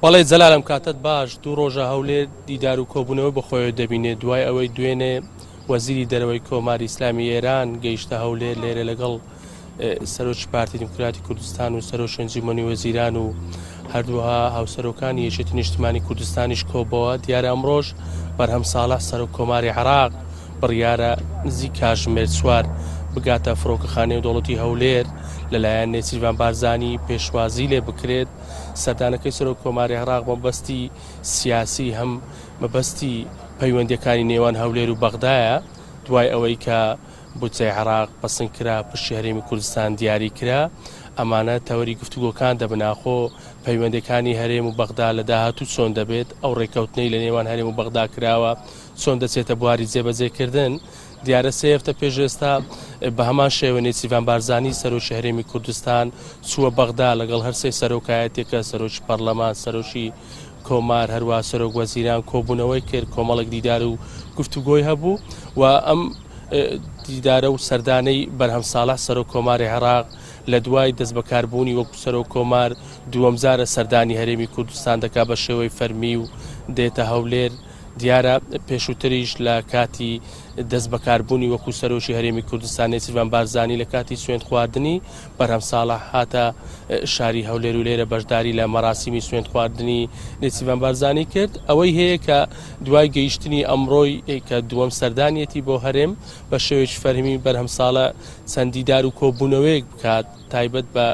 بەڵێ جەلال ئەم کاتەت باش، دوو ڕۆژە هەولێر دیدار و کۆبوونەوەی بە خۆیەوە دەبینێت، دوای ئەوەی دوێنێ وەزیری دەرەوەی کۆماری ئیسلامی ئێران گەیشتە هەولێر لێرە لەگەڵ سەرۆکی پارتی دیموکراتی کوردستان و سەرۆکی ئەنجومەنی وەزیران و هەردووها هاوسەرۆکانی یەکێتی نیشتمانی کوردستانیش کۆبەوە دیارە ئەمڕۆژ بەرهەم ساڵح سەرۆک کۆماری عێراق بڕیارە نزیک کاژمێر چوار بگاتە فڕۆکەخانەی نێودەوڵەتی هەولێر لەلایەن نێچیرڤان بارزانی پێشوازی لێ بکرێت سەردانەکەی سەرۆک کۆماری عێراق مەبەستی سیاسی هەم مەبەستی پەیوەندیەکانی نێوان هەولێر و بەغدایە دوای ئەوەی کە بودجەی عێراق پەسند کرا، پشکی هەرێمی کوردستان دیاری کرا، ئەمانە تەوەری گفتوگۆکان دەبن، ئاخۆ پەیوەندیەکانی هەرێم و بەغدا لە داهاتوو چۆن دەبێت، ئەو رێککەوتنەی لە نێوان هەرێم و بەغدا کراوە چۆن دەچێتە بواری جێبەجێکردن. دیارە سێ هەفتە پێش ئێستا بە هەمان شێوە نێچیرڤان بارزانی سەرۆکی هەرێمی کوردستان چووە بەغدا لەگەڵ هەرسێ سەرۆکایەتیەکە، سەرۆکی پەرلەمان، سەرۆکی کۆمار، هەروەها سەرۆک وەزیران کۆبوونەوەی کرد، کۆمەڵێک دیدار و گفتوگۆی هەبوو و ئەم دیدارە و سەردانەی بەرهەم ساڵح سەرۆک کۆماری عێراق لە دوای دەستبەکاربوونی وەکو سەرۆک کۆمار دووەم جارە سەردانی هەرێمی کوردستان دەکات بە شێوەی فەرمی و دێتە هەولێر. دیارە پێشووتریش لە کاتی دەستبەکاربوونی وەکو سەرۆکی هەرێمی کوردستان نێچیرڤان بارزانی لە کاتی سوێند خواردنی بەرهەم ساڵح هاتە شاری هەولێر و لێرە بەشداری لە مەراسیمی سوێند خواردنی نێچیرڤان بارزانی کرد. ئەوەی هەیە کە دوای گەیشتنی ئەمڕۆی کە دووەم سەردانیەتی بۆ هەرێم بە شێوەیەکی فەرمی بەرهەم ساڵح چەند دیدار و کۆبوونەوەیەک بکات تایبەت بە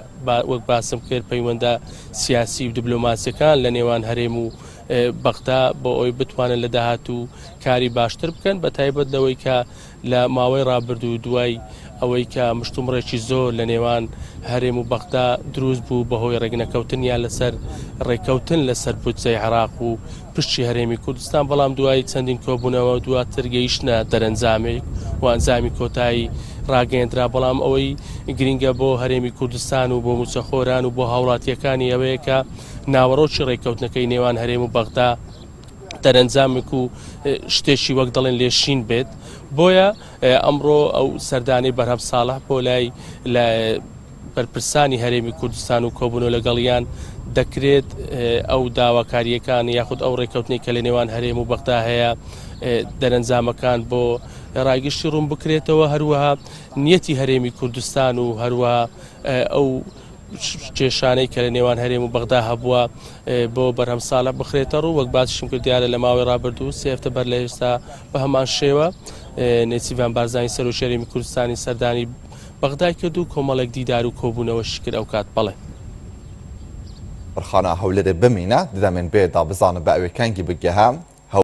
وەک باسم کرد پەیوەندە سیاسی و دیبلۆماسیەکان لە نێوان هەرێم و بەغدا بۆ ئەوەی بتوانن لە داهاتوو کاری باشتر بکەن بە تایبەت لەوەی کە لە ماوەی ڕابردوو دوای ئەوەی کە مشتومڕێکی زۆر لە نێوان هەرێم و بەغدا دروست بوو بەهۆی ڕێکنەکەوتنیان لەسەر ڕێککەوتن لەسەر بودجەی عێراق و پشکی هەرێمی کوردستان بەڵام دوای چەندین کۆبوونەوە دواتر گەیشتنە دەرەنجامێک و ئەنجامی کۆتایی ڕاگەیەندرا بەڵام ئەوەی گرنگە بۆ هەرێمی کوردستان و بۆ مووچەخۆران و بۆ هاوڵاتییەکانی ئەوەیە کە ناوەڕۆکی ڕێککەوتنەکەی نێوان هەرێم و بەغدا دەرەنجامێک و شتێکی وەک دەڵێن لێشین بێت بۆیە ئەمڕۆ ئەو سەردانەی بەرهەم ساڵح بۆ لای لە بەرپرسانی هەرێمی کوردستان و کۆبوونەوە لەگەڵیان دەکرێت ئەو داواکارییەکان یاخود ئەو ڕێککەوتنی کە لە نێوان هەرێم و بەغدا هەیە دەرەنجامەکان بۆ ڕایگشتی ڕوون بکرێتەوە هەروەها نیەتی هەرێمی کوردستان و هەروەها ئەو کێشانەی کە لە نێوان هەرێم و بەغدا هەبووە بۆ بەرهەم ساڵح بخرێتە ڕوو وەک باسیشم کرد دیارە لە ماوەی ڕابردوو سێ هەفتە بەر لە ئێستا بە هەمان شێوە نێچیرڤان بارزانی سەرۆکی هەرێمی کوردستانی سەردانی بەغدای کرد و کۆمەڵێک دیدار و کۆبوونەوەشی کرد ئەو کات بەڵێ. خانە هەولێرێ بمینە ددەمێن بێ دا بزانبە ئەوێ کەنگی بگەهە.